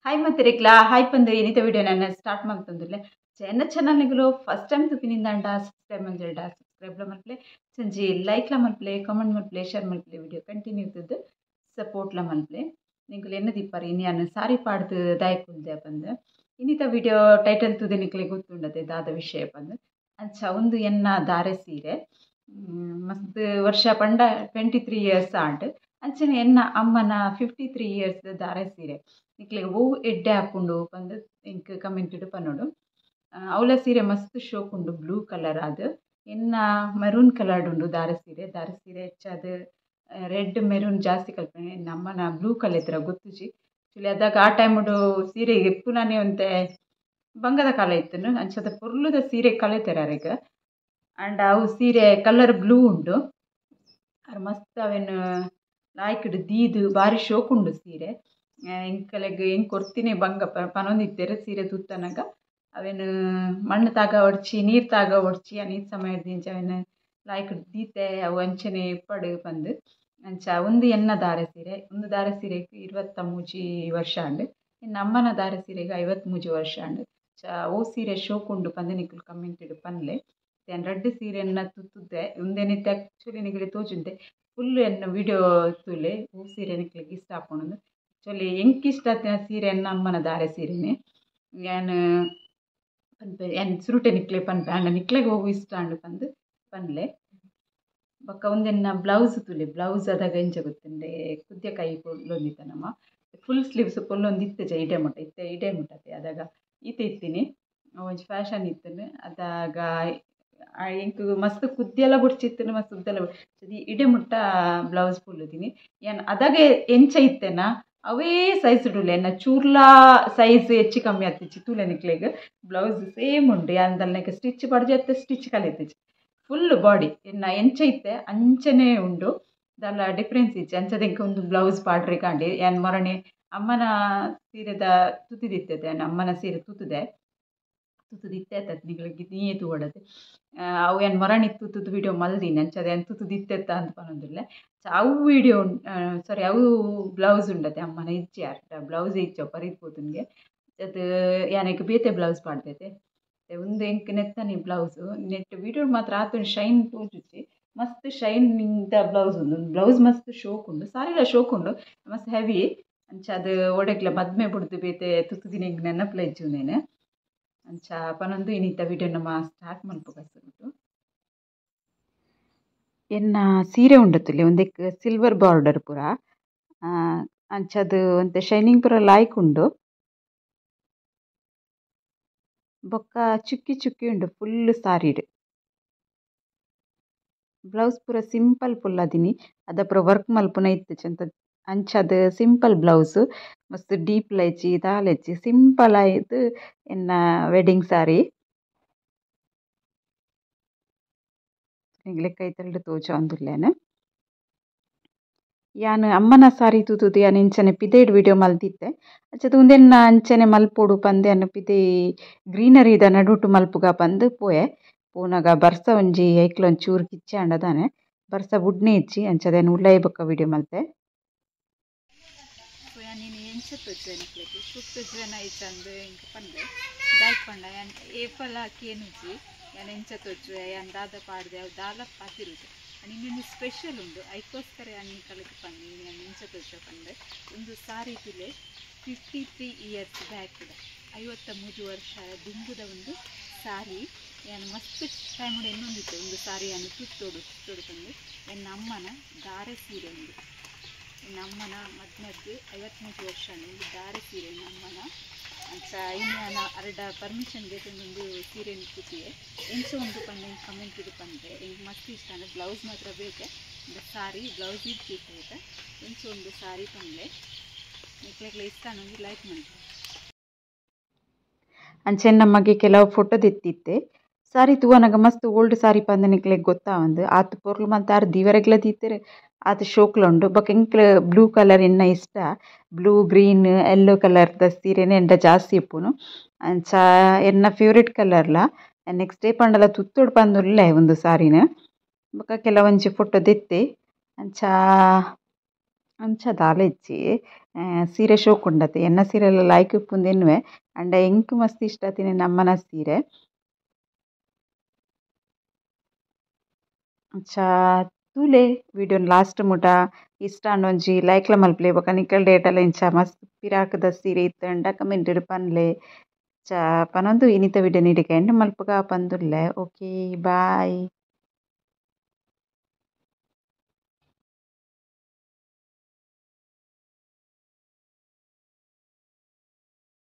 Hi ಮತ್ತಿರಕ್ಲಾ hi ಪಂದು ಏನಿತ video ನಾನು start ಮಾಡ್ತಂದಿಲ್ಲ. ಎನ್ನ ಚಾನಲ್ಗಳು ಫಸ್ಟ್ ಟೈಮ್ ತುಪಿನಿಂದಾಂಡ ಸಬ್ಸ್ಕ್ರೈಬ್ ಮಲ್ಜಡ ಸಬ್ಸ್ಕ್ರೈಬ್ಲ ಮಲ್ಪಲೆ, ಸಂಜೆ ಲೈಕ್ಲ ಮಲ್ಪಲೆ, ಕಮೆಂಟ್ ಮಲ್ಪಲೆ, ಶೇರ್ ಮಲ್ಪಲೆ, ವಿಡಿಯೋ ಕಂಟಿನ್ಯೂ ಇದ್ದದ್ದು ಸಪೋರ್ಟ್ಲ ಮಲ್ಪಲೆ. ನಿಂಕುಲು ಎನ್ನ ದಿಪ್ಪಾರಿ ಇನ್ನು ಸಾರಿ ಪಾಡ್ದು ದಾಯಕುಲ್ದೆ ಬಂದು ಇನ್ನಿತ ವಿಡಿಯೋ ಟೈಟಲ್ ತುದೆ ನಿಕ್ಲೆ ಗೊತ್ತುಂಡತೆ ದಾದ ವಿಷಯ ಬಂದು. ಅಂಚ ಒಂದು ಎನ್ನ ದಾರೆ ಸೀರೆ ಮಸ್ತ್ ವರ್ಷ ಪಂಡ 23 ಇಯರ್ಸ್ ಆಂಡ್. ಅಂಚನೆ ಎನ್ನ ಅಮ್ಮನ 53 ಇಯರ್ಸ್ ದಾರೆ ಸೀರೆ ನಿಕ್ಲೆ ಓ ಎಡ್ಡೆ ಹಾಕೊಂಡು ಬಂದು ಇಂಕ್ ಕಮೆಂಟೆಡ್ ಪನ್ನೋಡು. ಅವಳ ಸೀರೆ ಮಸ್ತ್ ಶೋಕುಂಡು, ಬ್ಲೂ ಕಲರ್ ಅದು. ಎನ್ನ ಮೆರೂನ್ ಕಲರ್ಡ್ ಉಂಡು ದಾರೆ ಸೀರೆ. ದಾರೆ ಸೀರೆ ಹೆಚ್ಚಾದ ರೆಡ್ ಮೆರೂನ್ ಜಾಸ್ತಿ ಕಲ್ಪನೆ. ನಮ್ಮನ ಬ್ಲೂ ಕಲರ್ ಇತ್ರ ಗೊತ್ತುಜಿ ಆ್ಯಕ್ಚುಲಿ. ಅದಾಗ ಆ ಟೈಮುಡು ಸೀರೆ ಎಪ್ಪುನಾನೇ ಒಂತೆ ಬಂಗದ ಕಾಲ ಇತ್ತು. ಅಂಚದ ಪೊರ್ಲುದ ಸೀರೆ ಕಲೆತಾರೆ ಅರೆಗ. ಆ್ಯಂಡ್ ಅವು ಸೀರೆ ಕಲರ್ ಬ್ಲೂ ಉಂಡು. ಅರ್ ಮಸ್ತ್ ಅವೇನು ಲಾಯ್ಕಿಡು ದೀದು ಭಾರಿ ಶೋಕುಂಡು ಸೀರೆ. ಎಂಕಲೆಗ್ ಎಂಕ್ ಕೊರ್ತಿನೇ ಬಂಗ ಪನೊಂದಿತ್ತೇರು ಸೀರೆ ತೂತನಗ. ಅವೇನು ಮಣ್ಣು ತಾಗ ಒಡ್ಚಿ ನೀರು ತಾಗ ಒಡ್ಚಿ ಆ ನೀರು ಸಮಯ ದಿಂಚ ಅವೇನು ಲಾಯ್ಕಿಡು ದೀತೆ ಅವು ಅಂಚನೆ ಪಡು ಬಂದು. ಅಂಚ ಒಂದು ಎನ್ನ ದಾರೆ ಸೀರೆ, ಒಂದು ದಾರೆ ಸೀರೆಗೆ 23 ವರ್ಷ ಆಂಡ್. ಇನ್ನು ಅಮ್ಮನ ದಾರೆ ಸೀರೆಗೆ 53 ವರ್ಷ ಆಂಡ್. ಓ ಸೀರೆ ಶೋಕುಂಡು ಪಂದು ನಿಕುಲು ಕಮೆಂಟೆಡ್ ಪನ್ಲೆ. ಯಾನ್ ರಡ್ಡ್ ಸೀರೆಯನ್ನು ತುತ್ತುದ್ದೆ ಉಂದೇನಿತ್ತೆ ಆ್ಯಕ್ಚುಲಿ ನಿಕಲೆ ತೋಜುಂತೆ ಫುಲ್ ಎನ್ನ ವಿಡಿಯೋ ತೂಲೆ. ಓ ಸೀರೆ ನಿಕ್ಲೆಗ್ ಇಷ್ಟ ಆಪುಂಡು. ಆ್ಯಕ್ಚುಲಿ ಎಂಕ್ ಇಷ್ಟ ಆತಿನ ಸೀರೆ ಎನ್ನ ಅಮ್ಮನ ದಾರೆ ಸೀರೆನೆ. ಯಾನ್ ಪನ್ಪೆ ಯಾನ್ ಸುರುಟೆ ನಿಕ್ಲೆ ಪನ್ಪೆ ಆಂಡ ನಿಕ್ಲೆಗ್ ಓವು ಇಷ್ಟ ಆಂಡ್ ಪಂದು ಪನ್ಲೆ. ಬೊಕ್ಕ ಒಂದೆನ್ನ ಬ್ಲೌಸ್ ತೂಲೆ. ಬ್ಲೌಸ್ ಅದಾಗ ಎಂಚ ಗೊತ್ತುಂಡೆ ಕುದ್ಯ ಕೈ ಪೊಲ್ಲೊಂದಿತ್ತ ನಮ್ಮ ಫುಲ್ ಸ್ಲೀವ್ಸ್ ಪೊಲ್ಲೊಂದಿತ್ತೆ ಇಡೆ ಮುಟ್ಟ ಇತ್ತೆ ಇಡೆ ಮುಟ್ಟತೆ. ಅದಾಗ ಈತೆ ಇತ್ತೀನಿ ಒಂಜಿ ಫ್ಯಾಷನ್ ಇತ್ತನು. ಅದಾಗ ಎಂಕ್ ಮಸ್ತ್ ಕುದ್ಯೆಲ್ಲ ಬುಡ್ಚಿತ್ತನು ಮಸ್ತ್ ಉದ್ದೆಲ್ಲ ಇಡೆ ಮುಟ್ಟ ಬ್ಲೌಸ್ ಪೊಲ್ಲುದೀನಿ. ಯಾನ್ ಅದಾಗ ಎಂಚ ಇತ್ತೆನ ಅವೇ ಸೈಜ್ ಉಡುಲೆ. ಎನ್ನ ಚೂರ್ಲಾ ಸೈಜ್ ಹೆಚ್ಚು ಕಮ್ಮಿ ಆತಿಚ್ಚಿ ತೂಲೆ ನಿಕ್ಲೆಗ್ ಬ್ಲೌಸ್ ಸೇಮ್ ಉಂಡು. ಯಾನ್ ದಲ್ನಕ್ಕೆ ಸ್ಟಿಚ್ ಪಡ್ಜತ್ತೆ ಸ್ಟಿಚ್ ಕಲಿತಿಚ್ಚಿ ಫುಲ್ ಬಾಡಿ ಎನ್ನ ಎಂಚ ಇತ್ತೆ ಅಂಚನೆ ಉಂಡು. ದಾಲ ಡಿಫ್ರೆನ್ಸ್ ಇಚ್ಚಿ. ಅಂಚದ ಒಂದು ಬ್ಲೌಸ್ ಪಾಡ್ರೆ ಕಾಂಡಿ. ಯಾನ್ ಮೊರಣೆ ಅಮ್ಮನ ಸೀರೆದ ತುತ್ತಿದಿತ್ತತೆ. ಯಾನ್ ಅಮ್ಮನ ಸೀರೆ ತುತ್ತದೆ ತುತ್ತುದಿತ್ತೆ ಆತತ್ ನಿಗಳಿಗೆ ನೀಯೇ ತೂವಡತೆ. ಅವು ಯಾನ್ ಮೊರಣಿ ತುತ್ತುದು ವಿಡಿಯೋ ಮಲ್ದಿನಿ. ಅಂಚದ ಯಾನ್ ತುತ್ತುದಿತ್ತೆತ್ತ ಅಂತ ಪನೊಂದುಲ್ಲೆ. ಅವು ವಿಡಿಯೋ ಸಾರಿ ಅವು ಬ್ಲೌಸ್ ಉಂಡತೆ ಅಮ್ಮನ ಇಜ್ಜಿ ಅರ್ಥ ಬ್ಲೌಸ್ ಇಚ್ಚ ಪರಿದ್ ಪೋತುನ್ಗೆ. ಅದು ಯಾನೆಗ್ ಬೇತೆ ಬ್ಲೌಸ್ ಪಾಡ್ದೈತೆ. ಒಂದು ಎಂಕ್ ನೆತ್ತನೆ ಬ್ಲೌಸು ನೆಟ್ ವಿಡಿಯೋ ಮಾತ್ರ ಆತೊಂದು ಶೈನ್ ತೋಜುಚಿ ಮಸ್ತ್ ಶೈನ್ ನಿಂದ ಬ್ಲೌಸ್ ಉಂಡು. ಬ್ಲೌಸ್ ಮಸ್ತ್ ಶೋಕ್ ಉಂಡು, ಸಾರಿಲ ಶೋಕ್ ಉಂಡು, ಮಸ್ತ್ ಹೆವಿ. ಅಂಚ ಅದು ಒಡೆಗ್ಲ ಮದ್ಮೆ ಬುಡ್ದು ಬೇತೆ ತುತ್ತುದಿನ ಎಂಕ್ ನೆನಪುಲ ಇಜ್ಜು ನೇನು. ಅಂಚ ಪನೊಂದು ಇನ್ನಿತ ವಿಡಿಯೋ ನಮ್ಮ ಸ್ಟಾರ್ಟ್ ಮಲ್ಪುಗ. ಎನ್ನ ಸೀರೆ ಉಂಡತ್ತುಲ್ಲೆ ಒಂದೆಕ್ ಸಿಲ್ವರ್ ಬಾರ್ಡರ್ ಪೂರ. ಅಂಚದು ಒಂತೆ ಶೈನಿಂಗ್ ಪೂರ ಲಾಯ್ಕ್ ಉಂಡು. ಬೊಕ್ಕ ಚುಕ್ಕಿ ಚುಕ್ಕಿ ಉಂಡು ಫುಲ್ ಸಾರಿಡ್. ಬ್ಲೌಸ್ ಪೂರ ಸಿಂಪಲ್ ಪುಲ್ಲದಿನಿ. ಅದ ಪೂರ ವರ್ಕ್ ಮಲ್ಪುನ ಇತ್ತು ಚಂತ. ಅಂಚದ ಸಿಂಪಲ್ ಬ್ಲೌಸ್ ಮಸ್ತ್ ಡೀಪ್ ಲೈಚಿ ದಾಲೆಚ್ಚಿ ಸಿಂಪಲ್ ಆಯ್ತು ಎನ್ನ ವೆಡ್ಡಿಂಗ್ ಸಾರಿ. ನಿಗ್ಲೆ ಕೈತಲ್ಡ್ ತೋಜೊಂದುಲ್ಲೇನು. ಯಾನ್ ಅಮ್ಮನ ಸಾರಿ ತೂತುದು ಯಾನ್ ಇಂಚನೆ ಪಿದೈಡ್ ವಿಡಿಯೋ ಮಲ್ದಿತ್ತೆ. ಅಂಚದ ಉಂದೆನ್ನ ಅಂಚನೆ ಮಲ್ಪೊಡು ಪಂದ್ ಯಾನ್ ಪಿದೈ ಗ್ರೀನರಿದ ನಡುಟು ಮಲ್ಪುಗ ಪಂದ್ ಪೋಯೆ. ಪೋನಗ ಬರ್ಸ ಒಂಜಿ ಐಕ್ಲ ಒಂಜಿ ಚೂರು ಕಿಚ್ಚೆ ಆಂಡ ದಾನೆ ಬರ್ಸ ಬುಡ್ನೆ ಇಜ್ಜಿ. ಅಂಚದ ಯಾನ್ ಉಲೈ ಬೊಕ್ಕ ವಿಡಿಯೋ ಮಲ್ತೆ. ನೀನು ಎಂಚ ತೋಜುವೆ ನಿಕ್ಲೆಗ್ ಶುಕ್ ತೋಜುವೆನ ಐಚಂದು ಎಂಕ್ ಪಂಡೆ ದಾಯಕ್ ಪಂಡ ಯಾನ್ ಏಪಲ ಕೇನುಜಿ ಯಾನ್ ಎಂಚ ತೋಜುವೆ ಯಾನ್ ದಾದ ಪಾಡ್ದೆ ಅವು ದಾಲ ಪಾತಿರುಜಿ. ಇನ್ನೊಂದು ಸ್ಪೆಷಲ್ ಉಂಡು ಐಕೋಸ್ಕರ ಯಾನ್ ನಿಕಲೆಗ್ ಪನ್ನಿ ಯಾನ್ ಎಂಚ ತೋಜುವೆ ಪಂಡೆ. ಒಂದು ಸಾರಿ ತುಲೆ 53 ಇಯರ್ಸ್ ಬ್ಯಾಕ್ 53 ವರ್ಷ ದುಂಬುದ ಒಂದು ಸಾರಿ. ಯಾನ್ ಮಸ್ತ್ ಟೈಮ್ ಇನ್ನೊಂದಿತ್ತು ಒಂದು ಸಾರಿ ಯಾನ್ ತುತ್ತೋಡು ತುತ್ತೋಡು ಪಂದು. ಎನ್ನ ಅಮ್ಮನ ದಾರೆ ಸೀರೆ ಉಂಡು. ಅಮ್ಮನ ಮದ್ಮೆದ್ದು 53 ವರ್ಷ ಒಂದು ದಾರೆ ಸೀರೆ ಅಮ್ಮನ. ಅಂಚ ಇನ್ನು ನಾನು ಅರಡ ಪರ್ಮಿಷನ್ ಒಂದು ಸೀರೆಯನ್ನು ಕೂತಿಯೆ. ಎಂಚ ಉಂಟು ಪಂಡೆ ಎಂಕ್ ಕಮೆಂಟ್ ಇದು ಪಂಡೆ. ಎಂಕ್ ಮಸ್ತ್ ಇಷ್ಟ ಅಂದರೆ ಬ್ಲೌಸ್ ಮಾತ್ರ ಬೇಕೆ ಸಾರಿ ಬ್ಲೌಸ್ ಇತ್ತು ಆಯ್ತಾ. ಎಂಚ ಒಂದು ಸಾರಿ ಪಂಡೆ ನಿಕ್ಲೆಗ್ಲ ಇಷ್ಟ ಅನ್ನೋದು ಲೈಕ್ ಮಾಡಿ. ಅಂಚೆ ನಮಗೆ ಕೆಲವು ಫೋಟೋ ದಿತ್ತಿತ್ತೆ. ಸಾರಿ ತೂವನಗ ಮಸ್ತ್ ಓಲ್ಡ್ ಸಾರಿ ಪಂದ್ ನಿಕ್ಲೆಗ್ ಗೊತ್ತಾವಂದು. ಆತ್ ಪೊರ್ಲು ಮಂತ ಆರ್ ದೀವರೆಗ್ಲ ದೀತೆರ್ ಆತ್ ಶೋಕ್ಲ ಉಂಡು. ಬೊಕ್ಕ ಎಂಕ್ಲ ಬ್ಲೂ ಕಲರ್ ಎನ್ನ ಇಷ್ಟ. ಬ್ಲೂ ಗ್ರೀನ್ ಯೆಲ್ಲೋ ಕಲರ್ದ ಸೀರೆನೆ ಎಂಡ ಜಾಸ್ತಿ ಇಪ್ಪುನು. ಅಂಚ ಎನ್ನ ಫೇವ್ರೇಟ್ ಕಲರ್ಲ. ನೆಕ್ಸ್ಟ್ ಡೇ ಪಂಡಲ ತುತ್ತೋಡು ಪಂದುಲ್ಲೆ ಒಂದು ಸಾರಿನ. ಬೊಕ್ಕ ಕೆಲವೊಂಜಿ ಫೋಟೋ ದಿತ್ತೆ. ಅಂಚ ಅಂಚ ದಾಲ ಇಜ್ಜಿ. ಸೀರೆ ಶೋಕ್ ಉಂಡತೆ ಎನ್ನ ಸೀರೆ ಲೈಕ್ ಉಪ್ಪುಂದೆನ್ನುವೆ ಅಂಡ ಎಂಕ್ ಮಸ್ತ್ ಇಷ್ಟ ಆತಿನಿ ನಮ್ಮನ ಸೀರೆ. ಅಂಚ ತೂಲೆ ವಿಡಿಯೋನ್ ಲಾಸ್ಟ್ ಮುಟ ಇಷ್ಟ ಆಂಡ ಒಂಜಿ ಲೈಕ್ಲ ಮಲ್ಪುಲೆ ಬೊಕ ನಿಕಲ್ ಡೇಟಲ ಇಂಚ ಮಸ್ತ್ ಪಿರಾಕ್ದ ಸೀರೆ ಇತ್ತುಂಡ ಕಮೆಂಟ್ ಡ್ ಪನ್ಲೆ. ಚ ಪನೊಂದು ಇನಿತ ವಿಡಿಯೋ ಇಡೆಗ್ ಎಂಡ್ ಮಲ್ಪುಗ ಪಂದುಲ್ಲೆ. Okay bye.